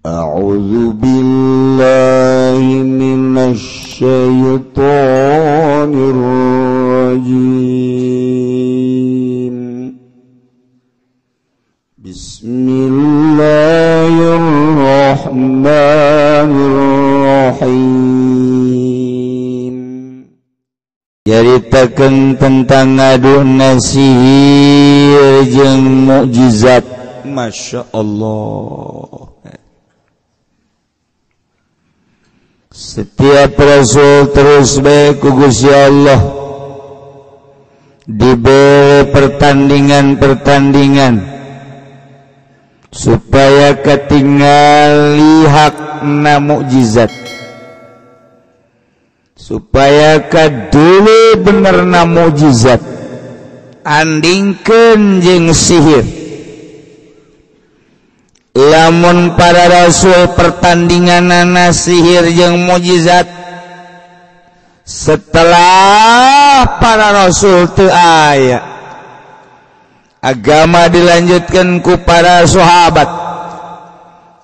A'udzu billahi minasy syaithanir rajim. Bismillahirrahmanirrahim. Caritakeun tentang ngaduna sihir jeung mukjizat. Masya Allah. Setiap rasul terus bae ku Gusti Allah diberi pertandingan-pertandingan supaya ketinggali hakna mukjizat, supaya kadulu benerna mukjizat andingkeun jeung sihir. Lamun para rasul pertandinganana sihir jeung mukjizat, setelah para rasul teu aya, agama dilanjutkan ku para sahabat,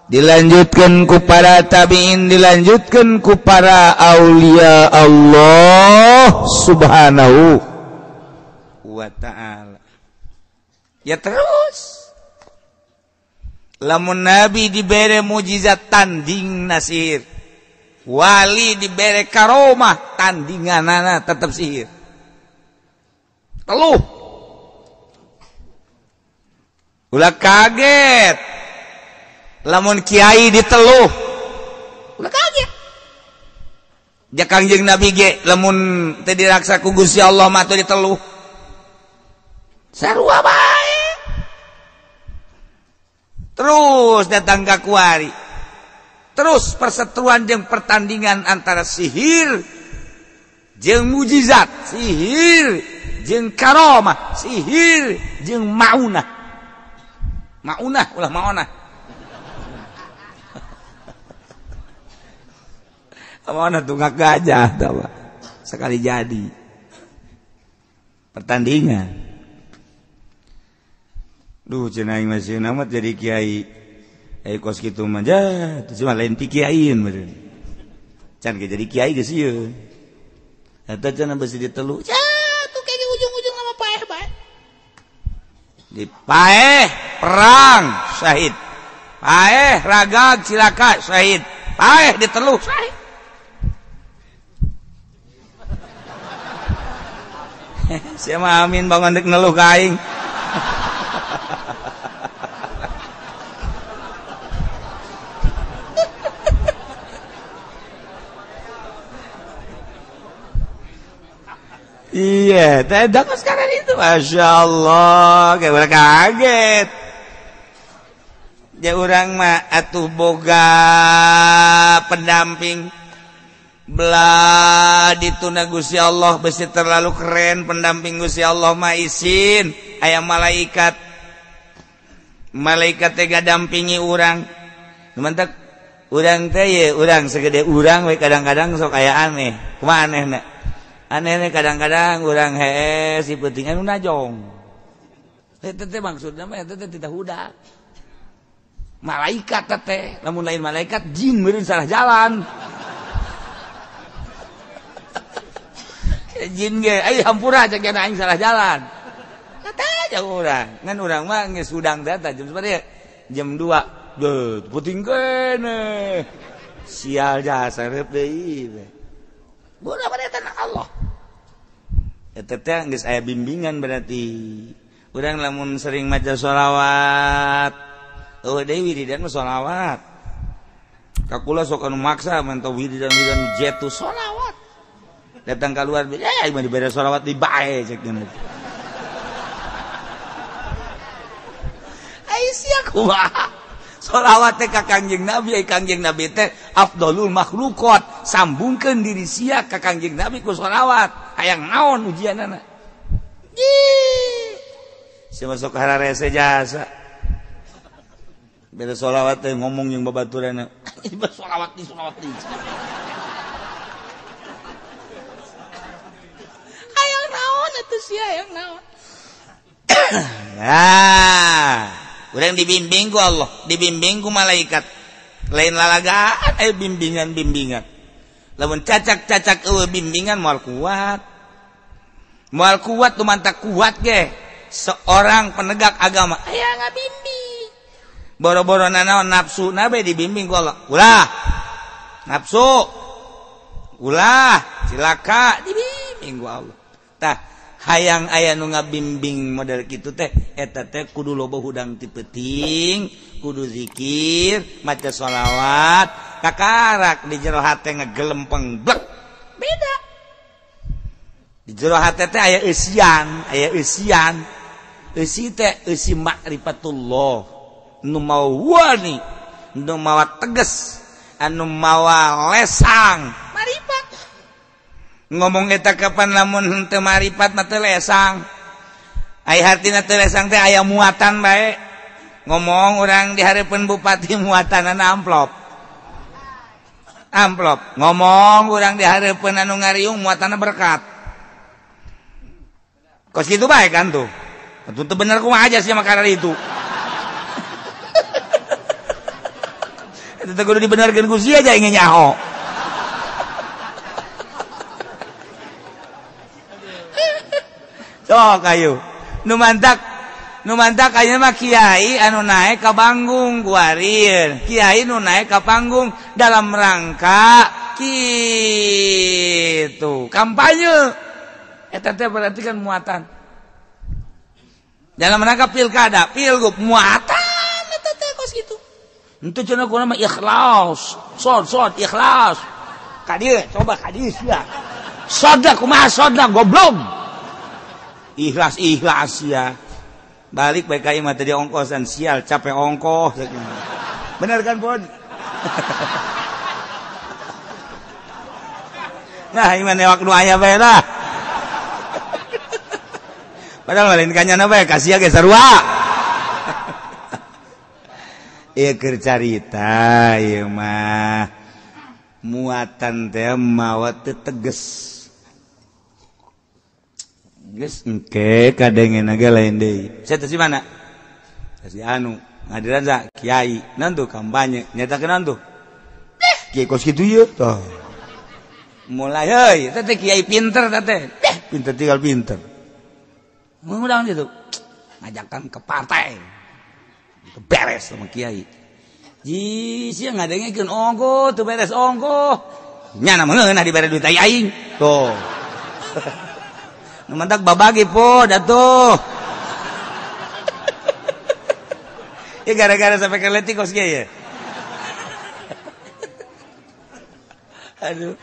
dilanjutkan ku para tabi'in, dilanjutkan ku para aulia Allah subhanahu wa ta'ala. Ya terus lamun nabi dibere mukjizat tanding nasir, wali dibere karomah tandinganana tetap sihir. Teluh. Ulah kaget lamun kiai diteluh, ulah kaget. Ja Kangjeng Nabi ge lamun teu diraksa ku Gusti Allah mah teu diteluh. Sarua bae. Terus datang ke kuari, terus perseteruan jeung pertandingan antara sihir jeung mujizat, sihir jeung karomah, sihir jeung maunah. Maunah ulah maunah. Maunah tunggak gajah tawa. Sekali jadi pertandingan. Duh cenah aing masih amat jadi kiai. Kos kitu mah ja, teu mah lain ti kiaiin meureun. Can ge jadi kiai geus ieu. Eta cenah besi ditelu. Ja, tuh kayaknya ujung-ujung lama paeh bae. Di paeh perang syahid. Paeh ragag cilaka syahid. Paeh ditelu syahid. Sia mah amin bangun deuk neluh ka aing. Iya, tidak sekarang itu, masya Allah, kayak orang kaget. Ya orang mah atuh boga pendamping, belah dituna Gusti Allah besi terlalu keren pendamping Gusti Allah mah isin, aya malaikat, malaikat teh dampingi urang. Mantap, urang teh ye, urang segede urang we kadang-kadang sok aya aneh, kumaha anehna? Aneh kadang-kadang urang hees si penting anu najong. Eta teh maksudna mah eta teh tidak hudak. Malaikat teh, lamun lain malaikat jin meureun salah jalan. Jin ge ai hampura cek aing salah jalan. Eta aja urang. Ngan urang mah geus hudang teh jam sabaraha? Jam 2. Deuh, penting keneh. Sial jasa reup deui. Bodoh pada tanah Allah. Eta teh geus aya bimbingan berarti. Urang lamun sering maca sholawat, eueuh deui wiridan mah sholawat. Ka kula sok anu maksa mantau wiridan-wiridan jetu sholawat. Datang keluar, eh mah dibere sholawat di bae cek geuna. Ai sia kumaha? Sholawat teh ka Kangjeng Nabi, ai Kangjeng Nabi teh afdolul makhluqat. Sambungkeun diri sia ka Kangjeng Nabi ku sholawat. Hayang naon ujianana? Ih. Sia masuk hararese jasa. Beda sholawat teh ngomong jeung babaturanna. Sholawat di sholawat di. Hayang naon atuh sia hayang naon? Nah, urang dibimbing ku Allah, dibimbing ku malaikat. Lain lalagaan aya bimbingan-bimbingan. Lamun cacak-cacak eueuh bimbingan moal kuat. Moal kuat tu mantak kuat ge. Seorang penegak agama aya ngabimbing. Boro-boro nanaon nafsu nabe dibimbing ku Allah. Ulah. Nafsu. Ulah, cilaka dibimbing ku Allah. Tah, hayang aya nu ngabimbing model kitu teh eta teh kudu loba hudang ti peuting, kudu zikir, maca sholawat, kakarak di jero hate ngegelempeng blek. Beda. Di jero hate teh aya eusian, aya eusian. Eusi teh eusi makrifatullah. Nu mawa wani, nu mawa tegas, anu mawa lesang, marifat. Ngomong eta kapan lamun henteu maripat mah teu lesang. Ai hartina teu lesang teh aya muatan bae. Ngomong urang di hareupeun bupati muatanana amplop. Amplop. Ngomong urang di hareupeun anu ngariung muatanna berkat. Kos kitu bae kan tuh. Atuh teu bener kumaha aja sih makanan itu. Eta teh kudu dibenerkeun ku sia aja ingin nyaho. Sok ayo. Nu mantak ayeuna mah kiai anu naek ka panggung kuarir. Kiai nu naek ka panggung dalam rangka kitu kampanye. Eta teh berarti kan muatan. Dalam rangka pilkada, pilgub muatan eta teh kos kitu. Henteu cenah kumaha mah ikhlas. Sod ikhlas. Ka dieu coba ka dieu sia. Soda kumaha soda goblok. Ikhlas ya. Balik baik ka imah tadi ongkosan sial capek ongkoh. Bener kan Pon? Nah imah newak nu aya bae lah. Padahal lain kanyana bae kasih ge sarua. Ieu keur carita ieu mah muatan teh mawa teu teges. Geus engke kadengen ge lain deui. Saya teh si mana? Si anu ngadiran sa kiai naon tuh kampanye nyatakeun naon tuh? Kiai kos kitu ieu tah. Mulai heuy teh teh kiai pinter teh teh. Pinter tinggal pinter. Ngundang gitu. Ngajakan ke partai. Beres sama kiai. Ji sia ngadengekeun ongkoh teu beres ongkoh. Nyana meunah dibere duit aing. Tuh. Nu mantak babagi po datuh. Ya gara-gara sampai ke letik kos kiai ya. Aduh.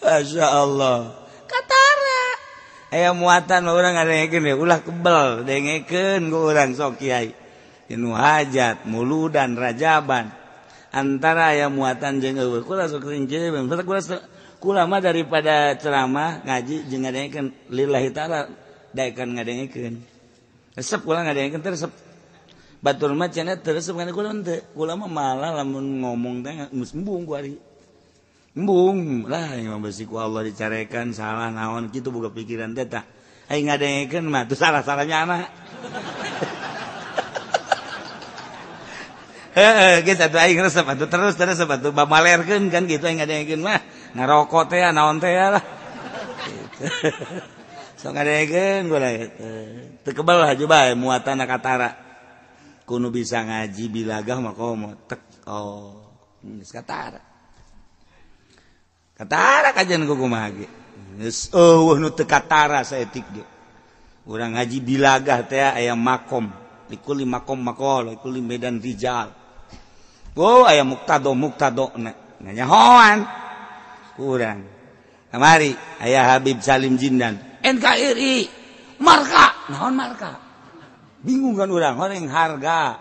Masya Allah. Katara. Aya muatan mah urang ngadengekeun ya ulah kebel dengekeun ku urang sok kiai. Nu hajat, muludan, rajaban. Antara aya muatan jeung eueuh. Kula sok sering jeung kula mah daripada ceramah ngaji jeung ngadengekeun lillahi taala daekan ngadengekeun. Resep kula ngadengekeun teh resep. Batur mah cenah teu resep kana kula henteu. Kula mah malah lamun ngomong teh geus embung ku ari. Embung lah yang besi ku Allah dicarekan salah naon kitu boga pikiran teh tah. Aing ngadengekeun mah teu salah-salahnya anak. Heeh, geus atuh aing resep atuh terus resep atuh bamalerkeun kan kitu aing ngadengekeun mah. Ngarokok teh naon teh lah. Gitu. Sok ngadengekeun kula teh. Teu kebel haju bae muatan katara. Kudu bisa ngaji bilagah mah komo tek oh geus katara. Katara kajian ku kumaha ge. Geus eueuh nu teu katara saeutik ge. Urang ngaji bilagah teh aya makom, likuli makom maqal, likuli medan rijal. Oh aya muktado na nganyahoan kurang. Kamari aya Habib Salim Jindan NKRI marka naon marka. Bingung kan urang horeng harga.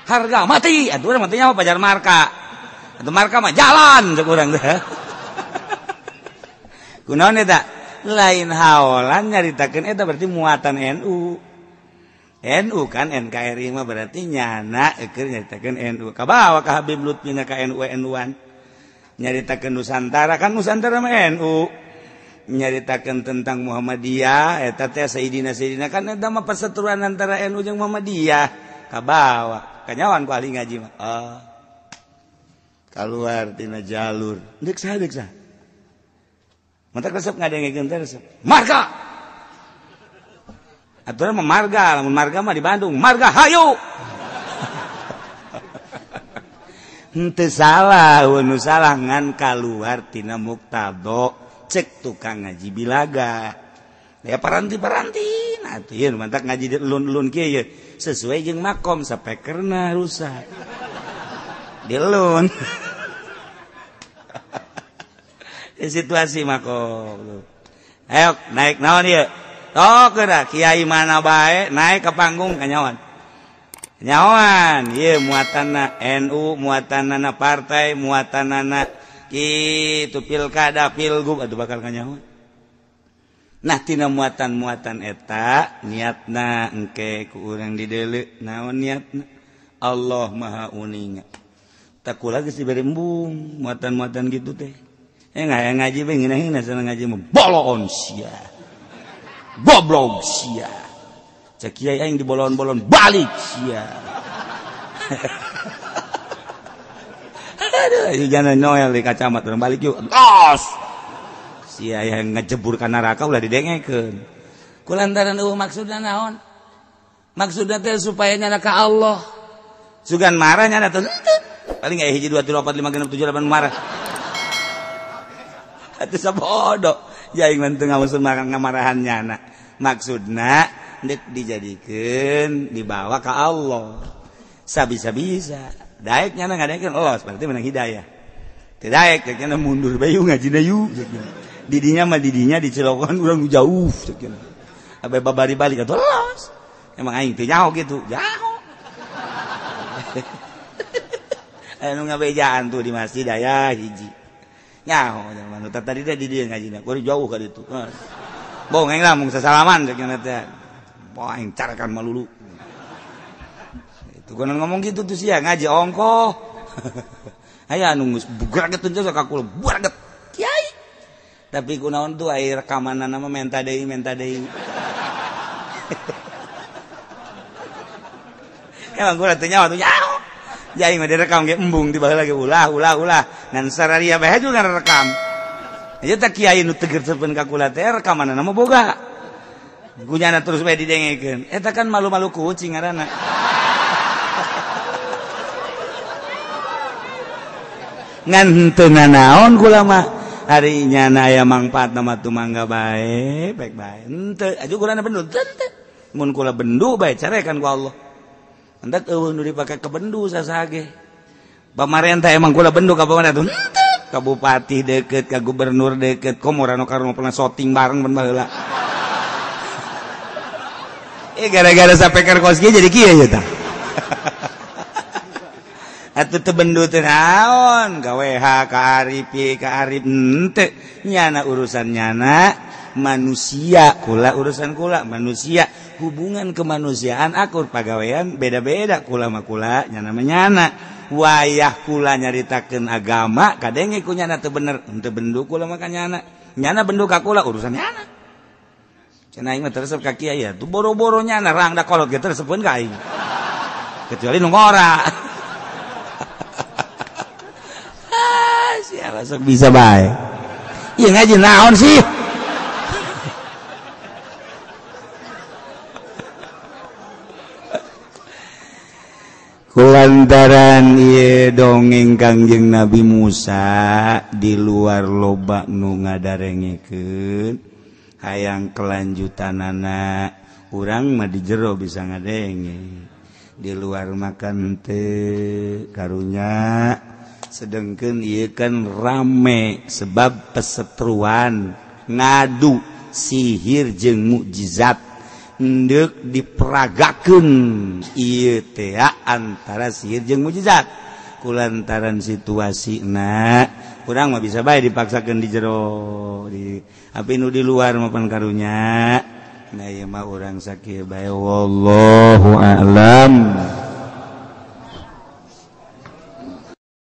Harga mati atuh urang matinya mah pajar marka. Atuh marka mah jalan cek urang teh. Kunaon eta? Lain haolan nyaritakeun eta berarti muatan NU. NU kan NKRI mah berarti nyana keur nyaritakeun NU. Kabawa ka Habib Lutfi na ka NU NU-an. Nyaritakeun Nusantara kan Nusantara mah NU. Nyaritakeun tentang Muhammadiyah eta teh Sayyidina Sayyidina kan eta mah perseteruan antara NU jeung Muhammadiyah. Kabawa. Kanyawan ku ahli ngaji mah. Oh. Keluar tina jalur. Deuk saha deuk saha. Mantak resep ngadengekeun teh resep. Marga. Aturan mah marga, lamun marga mah di Bandung, marga hayu. Henteu salah, nu salah ngan kaluar tina muktado cek tukang ngaji bilaga. Ya paranti-paranti nah atuh ieu mantak ngaji lun-lun kieu ye sesuai jeung makom sapekerna rusak. Dilun. Situasi makom. Ayo naik naon ieu? Tok geura kiai mana bae naik ke panggung kanyawan. Nyawan ieu muatanna NU, muatanna partai, muatanna kitu pilkada, pilgub atuh bakal kanyawan. Nah tina muatan-muatan eta niatna engke ku urang dideuleu naon niatna Allah Maha Uninga. Tak kula geus dibere embung muatan-muatan gitu teh. Ngaji bae ngeunah-ngeunah sana ngaji mah bolon sia. Goblok sia. Cek kiai aing dibolon-bolon balik sia. Aduh, jangan Noel di kacamata urang balik yuk. Tos. Sia yang ngejebur ka neraka ulah didengekeun. Kulantaran eueuh maksudna naon? Maksudna teh supaya nyana ka Allah. Sugan marah nyana teh. Paling aya 1 2 3 4 5 6 7 8 marah. Atuh sabodo. Ya aing mah teu ngamusun ngamarahan nyana. Maksudna deuk dijadikeun dibawa ka Allah. Sabisa-bisa. Daek nyana ngadekeun Allah berarti menang hidayah. Teu daek nyana mundur bae ngajina yuk. Didinya mah didinya di Cilokan urang jauh cek cenah. Abe babari balik atuh los. Emang aing teu nyaho kitu, nyaho. Anu ngabejaan tuh di masjid aya hiji. Nyaho zaman tadi teh di dieu ngajina, kudu jauh ka ditu. Bohong aing lah mung sasalaman cek cenah teh. Boh aing carakan malulu. Itu konon ngomong gitu tuh sia ngaji ongkoh. Aya anu geus bugraget teh ka kula, bugraget. Kiai. Tapi kunaon tuh air rekamanna mah menta deui menta deui. Emang gua teh nyawa tuh nyaho. Jadi mah direkam ge embung di baheula ge ulah ulah ulah. Ngan sararia bae juga rekam. Ieu teh kiai nu teger sepen ka kula teh rekamanna mah boga. Gunyana terus bae didengekeun. Eta kan malu-malu kucing ngaranna. Ngan henteu nanaon kula mah. Hari nyana aya mangfaat nama tumangga bae, baik bae. Henteu aju kulana bendu teu. Mun kula bendu bae carekan ku Allah. Hendak eueuh nu dipake ke bendu sasage. Pamarentah emang kula bendu ka pamarentah henteu. Ka bupati deket, ka gubernur deket, komo Rano Karno pernah syuting bareng ban baheula. Gara-gara sapeker kos kieu jadi kieu ya tah. Atuh teu bendu teh naon, ka WH, ka Arif, ka Arif henteu. Nyana urusan nyana manusia, kula urusan kula manusia, hubungan kemanusiaan akur pagawean beda-beda kula mah kula, nyana mah nyana. Wayah kula nyaritakeun agama kadenge ku nyana teu bener, henteu bendu kula mah ka nyana. Nyana bendu ka kula urusan nyana. Cenah aing mah teresep ka kiai ya, tuh boro-boro nyana rangda kolot ge teresepeun ka aing. Kecuali nu ngora. Siapa sok bisa bae. Ieu ngaji naon sih? Kulantaran ieu dongeng Kangjeng Nabi Musa di luar loba nu ngadarengekeun hayang kelanjutanana urang mah di jero bisa ngadenge. Di luar makan teu karunya. Sedangkan ieu kan rame sebab pesetruan ngadu sihir jeung mukjizat endek diperagakeun ieu teh antara sihir jeung mukjizat kulantaran situasina urang mah bisa bae dipaksakeun di jero di api nu di luar mah pan karunya. Nah ieu mah urang sakieu bae wallahu a'lam.